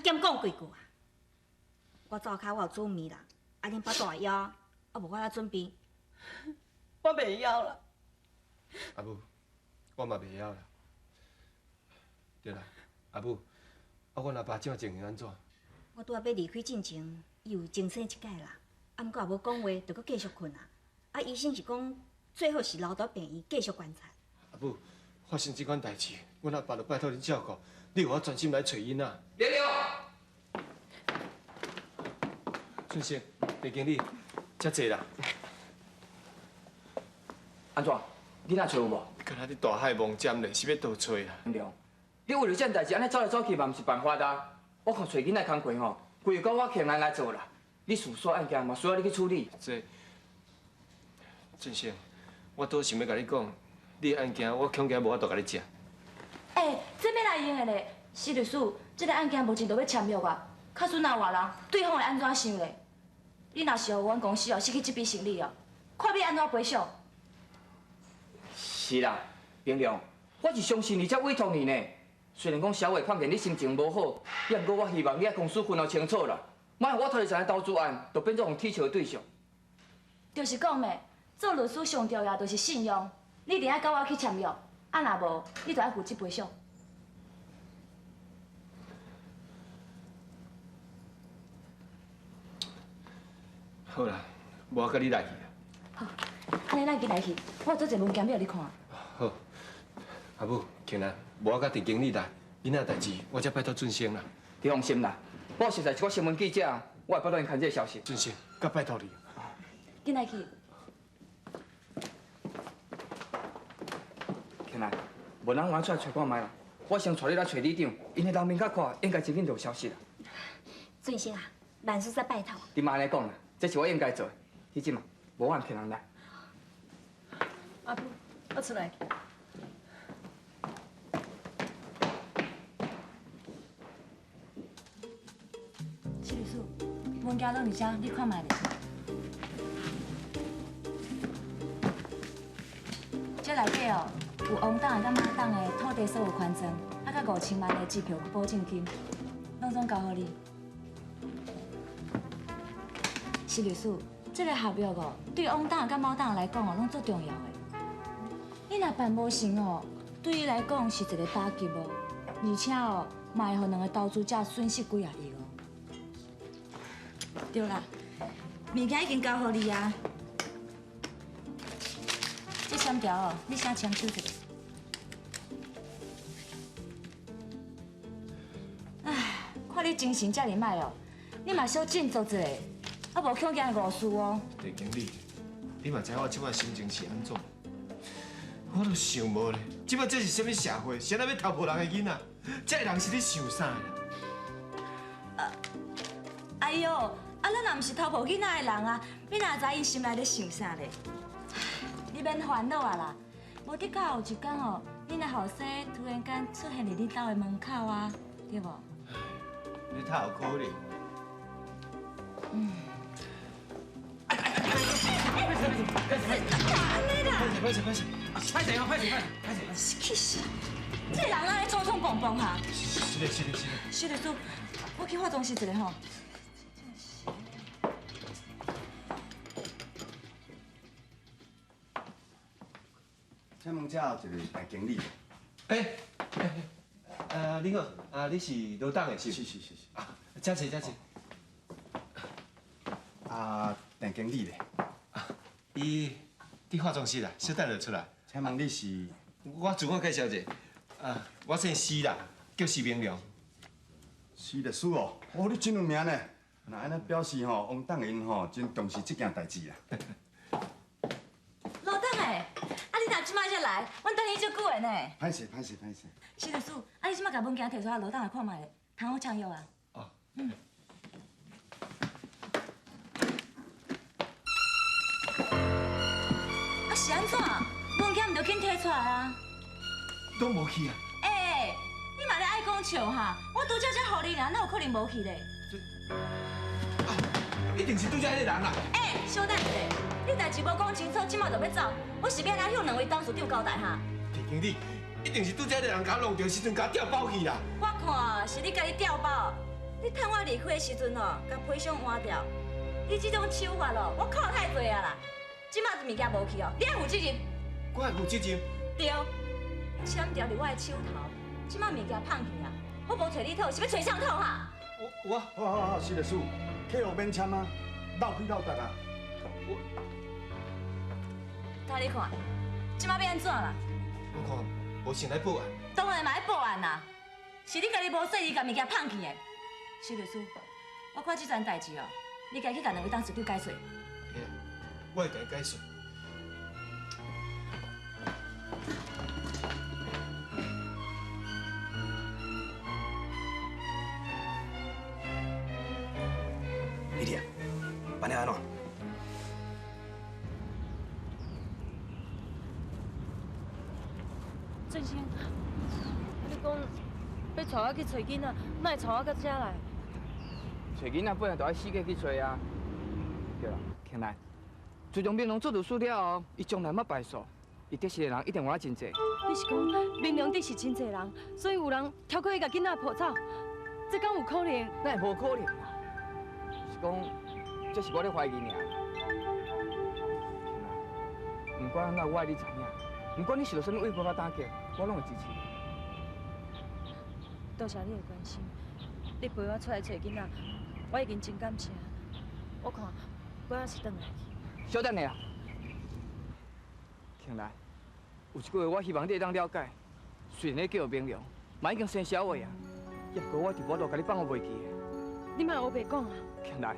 兼講幾句啊？我灶跤我有煮麵啦，啊恁腹肚會枵，啊無我來準備。我袂曉啦。阿母，我嘛袂曉啦。對啦，阿母，啊，阮阿爸這情形按怎？我拄仔欲離開進前，伊有清醒一擺啦，啊，毋過也無講話，就閣繼續睏啊。啊，醫生是講最好是留佇病院繼續觀察。阿母，發生這款代誌，阮阿爸就拜託恁照顧，你予我專心來揣囡仔。了了。俊生，鄭經理，遮濟啦。按怎？囡仔揣有無？敢若佇大海摸針咧，是欲倒揣啦？良，你為著這件代誌按呢走來走去嘛，毋是辦法啊！我看揣囡仔工課吼，規個交我客人來做啦。你事務所案件嘛需要你去處理。這，俊生，我拄想欲共你講，你的案件我恐驚無法度共你食。欸，這欲來用的咧，施律師，這个案件無前就欲簽約啊，假使若外人，對方會按怎想咧？你若是予阮公司哦失去這筆生意哦，看欲按怎賠償？是啦，明良，我是相信你才委託你呢。雖然講小偉看見你心情無好，也毋過我希望你佮公司分予清楚啦，莫予我頭一層的投資案，就變做予人取笑的對象。就是講咩，做律師上重要就是信用，你一定愛佮我去簽約，啊若無，你就愛負責賠償。好啦，無我佮你來去。好，按呢咱緊來去，我有做一个文件欲予你看。好，阿母，慶蘭，無我佮鄭經理來，囡仔代誌我才拜託俊生啦。你放心啦，我熟似一寡新聞記者，我會拜託𪜶牽這个消息。俊生，閣拜託你。緊來去。慶蘭，無咱換出來揣看覓啦。我先帶你來揣里長，𪜶的人面較闊，應該真緊就有消息啦。俊生啊，萬事再拜託。你莫按呢講啦，這是我應該做的。去這嘛，無我予人來。阿母，我出來。施律師，文件攏佇遮，你看覓咧。這內底哦，有王董佮馬董的土地所有權狀，啊，佮5000萬的支票保證金，攏總交予你。施律師，這个合約哦，對王董佮馬董來講哦，攏足重要的。你若辦無成哦，對伊來講是一个打擊哦，而且哦，嘛會予兩个投資者損失幾仔億哦。對啦，物件已經交予你啊。這簽條哦，你先簽手一下。唉，看你精神遮爾䆀哦，你嘛小振作一下，啊無恐驚誤事哦。鄭經理，你嘛知影我這擺心情是按怎？我都想無咧，這擺這是啥物社會？誰來欲偷抱人的囡仔？這个人是咧想啥啦？哎喲，啊咱也毋是偷抱囡仔的人啊，你哪知𪜶心內咧想啥咧？你免煩惱啊啦，無的確有一天哦，恁的後生突然間出現佇恁兜的門口啊，對無？你太有可能。嗯。哎歹勢，歹勢，歹勢哦，歹勢，歹勢。去死！這个人按呢衝衝蹦蹦哈。是的，是的，是的。施律師，我去化妝室一下吼。請問這有一个鄭經理。欸，你好，啊，你是羅董的是？是是是是。啊，請坐，請坐。啊，鄭經理咧？啊，伊佇化妝室啦，小等就出來。請問你是？我自我介紹者，啊，我姓施啦，叫施明良。施律師哦，哦，你真有名呢。那按呢表示吼，王董𪜶吼真重視這件代誌啦。羅董的，啊你若這擺才來，阮等你足久的呢。歹勢，歹勢，歹勢。施律師，啊你這擺共文件提出來，羅董來看覓咧，通好簽約啊。哦。嗯。啊是按怎？文件毋著緊提出來啊？攏無去啊？欸，你嘛咧愛講笑哈？我拄才才予你爾，哪有可能無去咧？一定是拄才彼個人啦！欸，小等一下，你代誌無講清楚，這擺就欲走，我是欲按怎向兩位董事長交代哈？鄭經理，一定是拄才彼個人共我弄著時陣，共我調包去啦！我看是你家己調包，你趁我离开的时阵吼，共皮箱换掉。你这种手法哦，我看太济啊啦。这马物件无去哦，你爱负责任。我爱负责任。对，签条伫我的手头，这马物件放去啊，我无揣你讨，是欲揣谁讨哈？我好好好，施律师，契约免签啊，斗开斗达啊。我，睇你看，这马欲按怎啦？我看无先来报案。当然嘛爱报案啦，是你家己无细意，共物件放去的。施律师，我看这件代志哦，你家去共两位董事长解释。嘿，我会共伊解释。丽丽啊，办了按怎？振兴，你讲欲带我去揣囡仔，哪会带我到遮来？揣囡仔本来就爱四界去揣啊。对啦，庆兰，自从明龙做律师了后，伊从来毋捌败诉，伊得势的人一定有真济。你是讲明龙得势真济人，所以有人超过伊共囡仔抱走，这敢有可能？哪会无可能啊？是讲，这是我咧怀疑尔。庆兰，不管按怎，我爱你知影，不管你受到啥物威胁佮打击，我拢会支持你。多谢你的关心，你陪我出来揣囡仔，我已经真感谢。我看我还是转来去。稍等下啦，庆兰，有一句话我希望你会当了解。虽然你叫明良，嘛已经生小伟啊，也毋过我一直无法度共你放予袂记的。你莫乌白讲啊！庆兰，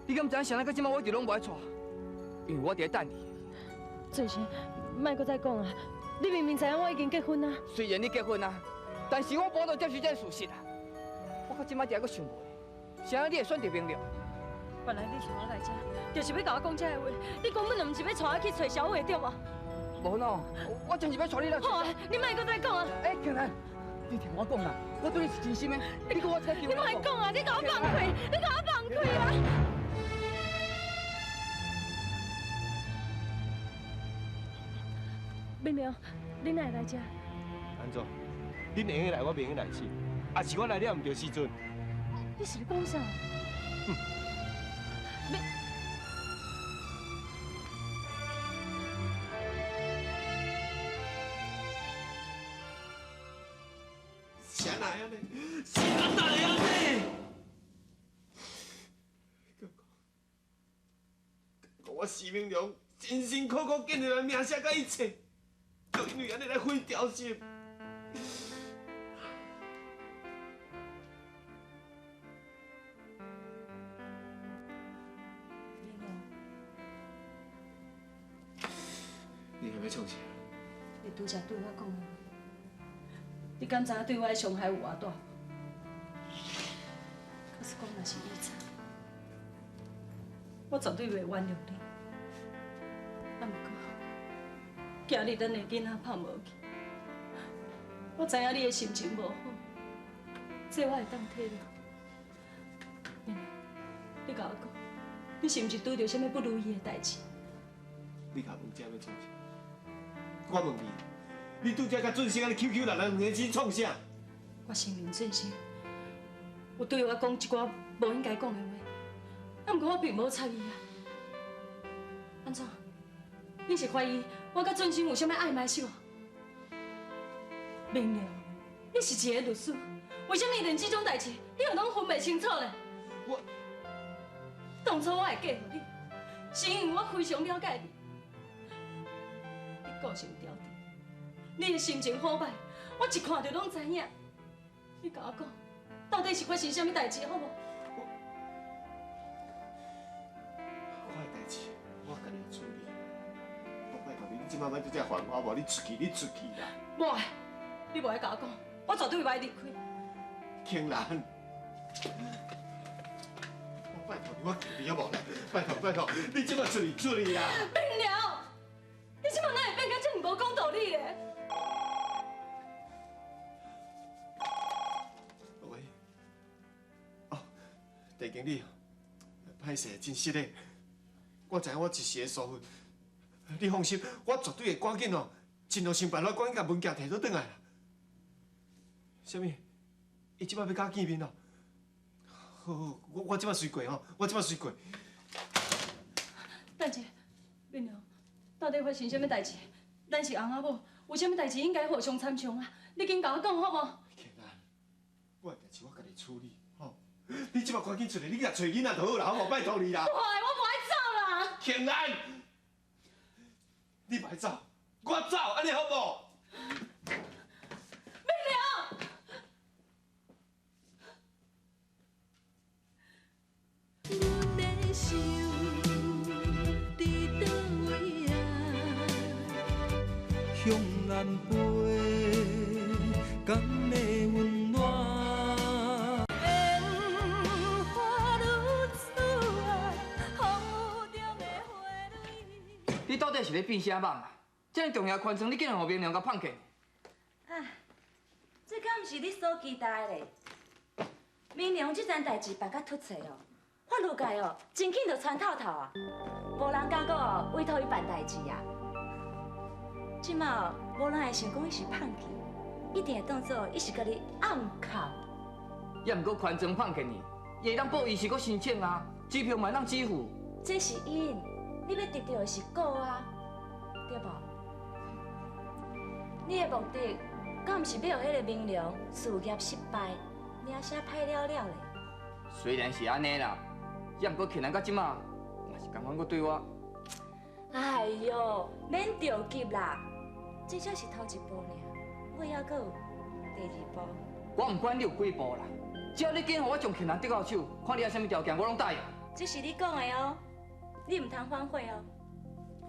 你敢知影啥人到这摆我一直拢无爱娶？因为我伫咧等你。俊生，莫阁再讲啊！你明明知影我已经结婚啊。虽然你结婚啊，但是我无法度接受这个事实啊！我到这摆还阁想无咧，啥人你会选择明良？原来你带我来这，就是欲共我讲这个话。你根本就毋是欲带我去揣小伟，对无？无喏，我真是欲带你来。好啊，你莫阁再讲啊！哎，庆兰，你听我讲啦，我对你是真心的，你阁我这个你莫讲啊！你共我放开！你共我放开啊！明良，你哪会来这？安怎？恁会用来，我袂用来是？啊是我来了毋对时阵。你是咧讲啥？哼！你。啥人按呢？啥人按呢？讲我施明良辛辛苦苦建立的名声佮一切，就因为按呢来毁掉是？你欲创啥？你拄才对我讲的话，你敢知影对我的伤害有偌大？可是讲，若是以前，我绝对袂原谅你。啊，毋过，今日咱的囡仔拍无去，我知影你的心情无好，这我会当体谅。明良，你共我讲，你是毋是拄著啥物不如意的代志？你共问这欲创啥？我问你，你拄才佮俊生按呢 QQ 人人两个是创啥？我承认俊生有对我讲一寡无应该讲的话，啊，毋过我并无插伊啊。按怎？你是怀疑我佮俊生有啥物暧昧是无？明良，你是一个律师，为啥物连这种代志你又拢分袂清楚呢？我当初我会嫁予你，是因为我非常了解你。你个性调直，你的心情好歹，我一看就拢知影。你共我讲，到底是发生啥物代志，好无？我的代志，我家己处理。我拜托你，你这摆莫做这烦我，无你出去，你出去啦。无爱，你无爱共我讲，我绝对袂离开。庆兰，我拜托你，我求你好无啦？拜托拜托，你这摆出去出去啦！明良，你这摆哪会变甲这么无讲道理咧？喂，哦，郑经理，歹势，真失礼。我知影我一时的疏忽，你放心，我绝对会赶紧哦，尽量想办法赶紧共文件提倒转来啦。啥物？伊这摆欲佮我见面咯？好好，我這擺隨過吼，我這擺隨過。等者，明良，到底發生啥物代誌？咱是翁仔某，有啥物代誌應該互相參詳啊！你緊共我講好無？慶蘭，我的代誌我家己處理，吼。你這擺趕緊出來，你去揣囡仔就好啦，好無？拜託你啦。無愛，我無愛走啦。慶蘭，你莫走，我走，按呢好無？明良。阮的心伫佗位啊？向南飞，敢会温暖？烟花女子啊，风雨中的花蕊。你到底是咧变啥梦啊？这么重要的宽床，你竟然予明良共放弃？啊，这敢毋是你所期待的咧？明良这件代志办甲突出哦，法律界哦，真紧就传透透啊，无人敢阁哦委托伊办代志啊。这马哦，无人会想讲伊是放弃，一定会当做伊是共你暗崁。也毋过宽庄放弃你，伊会当报医师阁申请啊，支票嘛会当支付。这是因，你欲得著的是果啊，对无？你的目的，敢毋是欲予彼个明良事业失败，名声歹了了咧？虽然是按呢啦，也毋过庆兰到这马，嘛是仝款阁对我。哎哟，免著急啦，这才是头一步尔，尾犹阁有第二步。我毋管你有几步啦，只要你肯予我将庆兰得到手，看你爱啥物条件，我拢答应。这是你讲的哦，你毋通反悔哦。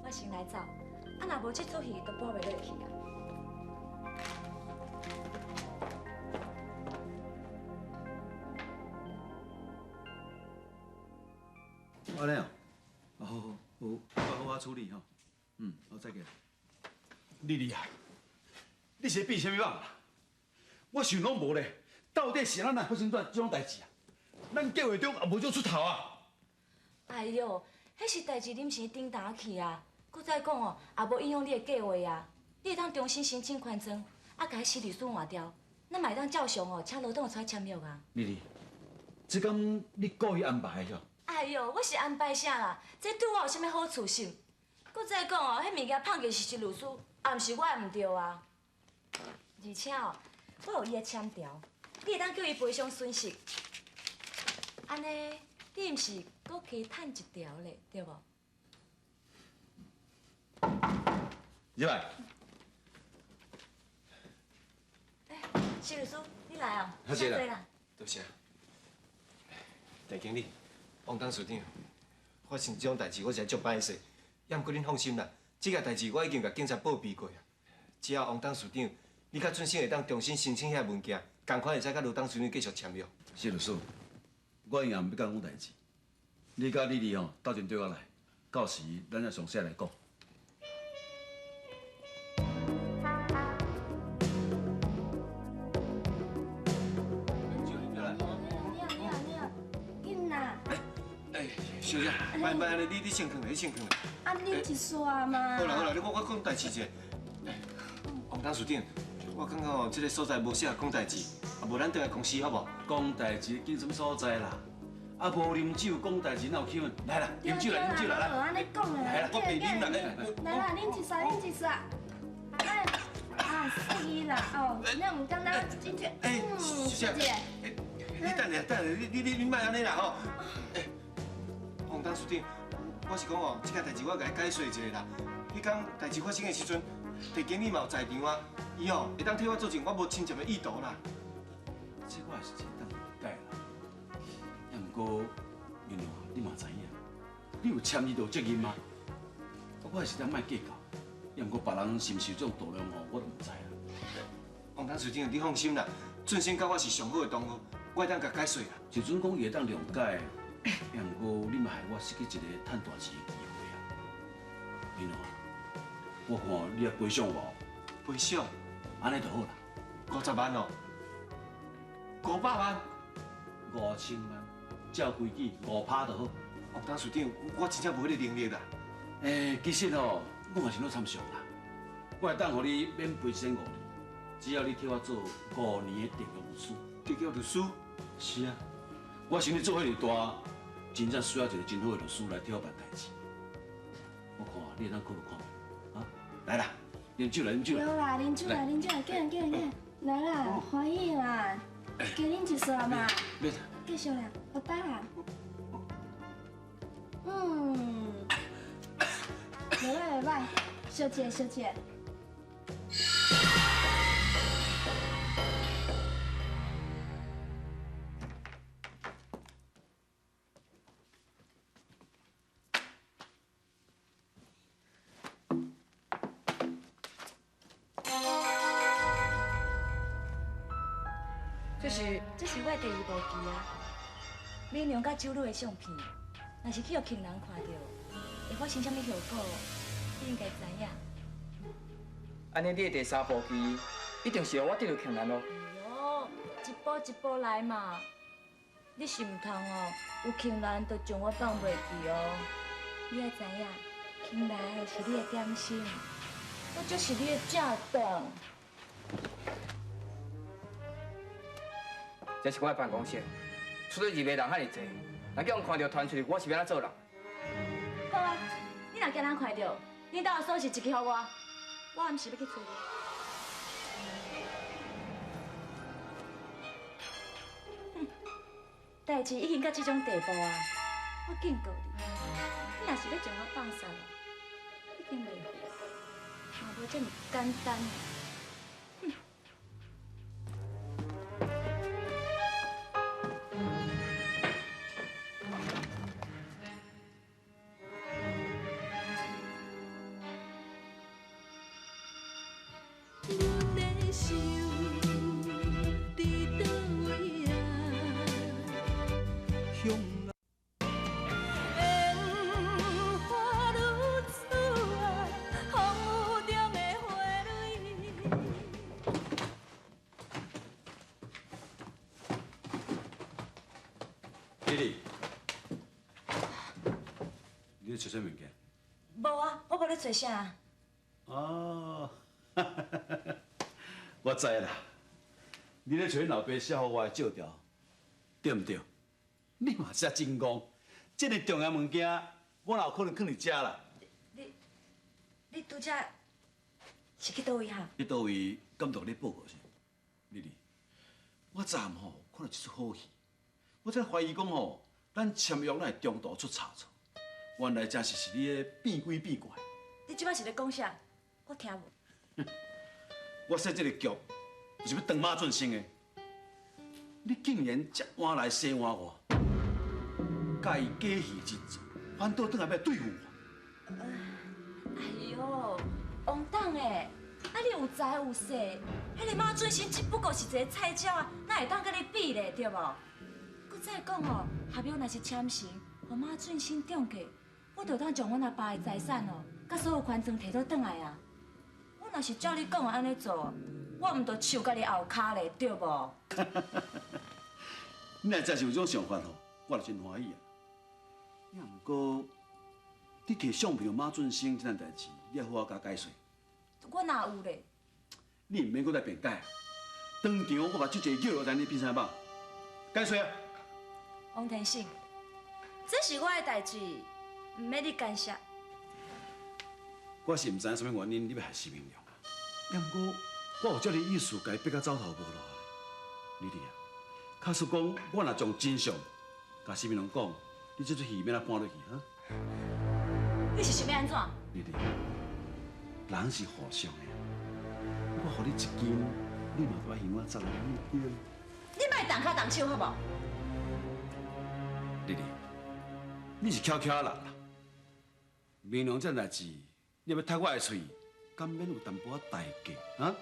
我先来走，啊若无这出戏都播袂落去啊。按呢哦，好好好，我好好处理吼。嗯，好，再见。丽丽啊，你是变啥物梦啊？我想拢无咧，到底是按怎发生这种代志啊？咱计划中也无这种出头啊！哎哟，彼是代志临时顶担去啊。阁再讲哦，也无影响你的计划啊。你会当重新申请宽庄，啊，共彼施律师换掉，咱嘛会当照常哦，请罗董出来签约啊。丽丽，这敢你故意安排的？哎哟，我是安排啥啦？这对我有啥物好处是？阁再讲哦，彼物件放弃是是律师，也毋是我的毋对啊。而且哦，我有伊的签条，你会当叫伊赔偿损失。按呢，你毋是阁加趁一条咧，对无？入来。欸，施律师，你来哦，谢谢啦。多谢。戴经理，王董事长，发生这种代志，我实在足歹势。也毋过恁放心啦，这件代志我已经共警察报备过啊。只要王董事长，你佮准生会当重新申请遐文件，仝款会使佮罗董事长继续签约。谢律师，我也毋欲讲代志，你佮丽丽吼斗阵对我来，到时咱再详细来讲。小姐，莫莫按呢，你先囥咧，你先囥咧。啊，啉一撮嘛。好啦好啦，你我讲代志者。王董事长，我感觉哦，这个所在无适合讲代志，啊，无咱转来公司好无？讲代志拣什么所在啦？啊，无啉酒讲代志哪有气氛？来啦，啉酒啦，啉酒啦，来。按呢讲啦。来啦，我袂啉啦，来啦，啉一撮，啉一撮。哎，啊，是啦，哦，那毋简单，真正。哎，小姐，你等下，等下，你莫按呢啦吼。王董事长，我是讲哦，这件代志我共你解释一下啦。彼工代志发生的时阵，陈经理嘛有在场啊，伊哦会当替我作证，我无侵占的意图啦。这我也是会当理解啦。也毋过，明良，你嘛知影，你有签字就有责任吗？我也是当莫计较，也毋过别人是毋是有这种度量吼，我就毋知啦。王董事长，你放心啦，俊生佮我是上好的同学，我会当共解释啦。就准讲伊会当谅解。也毋过，你嘛害我失去一个趁大钱的机会啊！明良，我看你爱赔偿我，赔偿，按呢就好啦。50万哦，500万，5000万，照规矩5%就好。王董事长，我真正无彼个能力啦。欸，其实吼，我嘛是拢参详啦。我会当予你免赔1500，只要你替我做5年的特约律师。特约律师？是啊。我生意做遐尔大，真正需要一个真好的律师来替我办代志。我看你会当考虑看觅，啊，来啦，啉酒来，啉酒来。有啦，啉酒啦，啉酒啦，紧紧紧，来啦，欢喜啦，加啉一束嘛。免。继续啦，我打啦。嗯，袂歹袂歹，小姐小姐。这是我的第二部剧啊，美娘佮酒女的相片，若是去予情人看到，会发生啥物后果，你应该知影。按呢，你的第三部剧一定是予我得著困难咯。哎哟，一步一步来嘛。你是毋通哦，有困难就将我放袂记哦。你爱知影，困难是你的点心，我就是你的正当。这是我的办公室，出入的人遐尔济，若叫人看到传出去，我是欲按怎做人？好啊，你若惊人看到，你兜的锁匙一支予我，我毋是欲去揣你。哼，代志已经到这种地步啊！我警告你，你若是欲将我放杀，已经袂嘛无这么简单。丽丽，你咧揣啥物件？无啊，我无咧揣啥。哦，我知啦，你咧揣老爸写予我的借条，对毋对？你嘛遮真戆，这个重要物件，我哪有可能囥伫遮啦？你拄才是去佗位哈？去佗位监督你报告是？丽丽，我昨暗吼看著一出好戏。我才怀疑讲吼，咱签约哪会中途出差错？原来真是是你咧变鬼变怪。你这摆是咧讲啥？我听无。我设这个局，就是欲当马俊生的。你竟然这碗来洗碗我，佮伊假戏真做，反倒转来欲对付我。哎哟，王董诶，啊你有财有势，彼个马俊生只不过是一个菜鸟啊，哪会当佮你比咧，对无？再讲哦，合约若是签成，予马俊生中计，我就当将阮阿爸的财产哦，佮所有权状提倒转来啊。我若是照你讲的按呢做，我毋就手佮你后跤咧，对无？你若真是有这种想法吼，我就真欢喜啊。也毋过，你提相片予马俊生这件代志，你爱好好共解释。我哪有咧？你毋免阁来辩解啊！当场我把这个叫落来，你变啥吧？解释啊！王天信，这是我的代志，毋免你干涉。我是毋知影啥物原因，你欲害施明良啊。也毋过，我有这个意思，共伊逼到走投无路啊。丽丽啊，假使讲我若将真相共施明良讲，你这出戏欲按怎搬落去哈？你是想欲按怎？丽丽，人是互相的，我予你一斤，你嘛爱还我10万对。你莫动跤动手好无？丽丽，你是巧巧人啦。明良这代志，你欲踢我的喙，敢免有淡薄仔代价啊？